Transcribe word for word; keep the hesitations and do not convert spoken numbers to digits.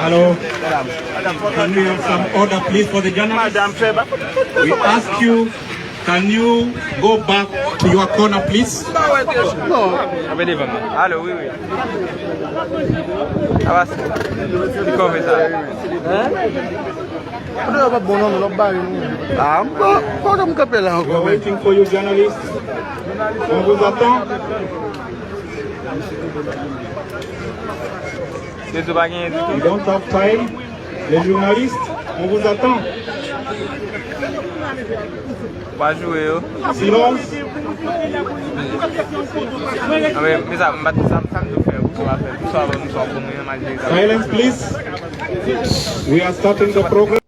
Hello. Can we have some order, please, for the journalists? We ask you, can you go back to your corner, please? Non. Alo, wi, wi. Sa va, se ki kòve sa? Kote yo pa bon non, lòt bagay nou. Ah, m pa, pa m kanpe la ankò. We are waiting for you, journalists. On vous attend. Yo di pa genyen ditou. We don't have time. Les journalistes, on vous attend. Pa joure yo. Silence. Ah, men, men sa, m pa t sa, sa m tou fè, pou sa fè, pou sa, pou sa, pou mwen, malgre sa. Silence, please. We are starting the program.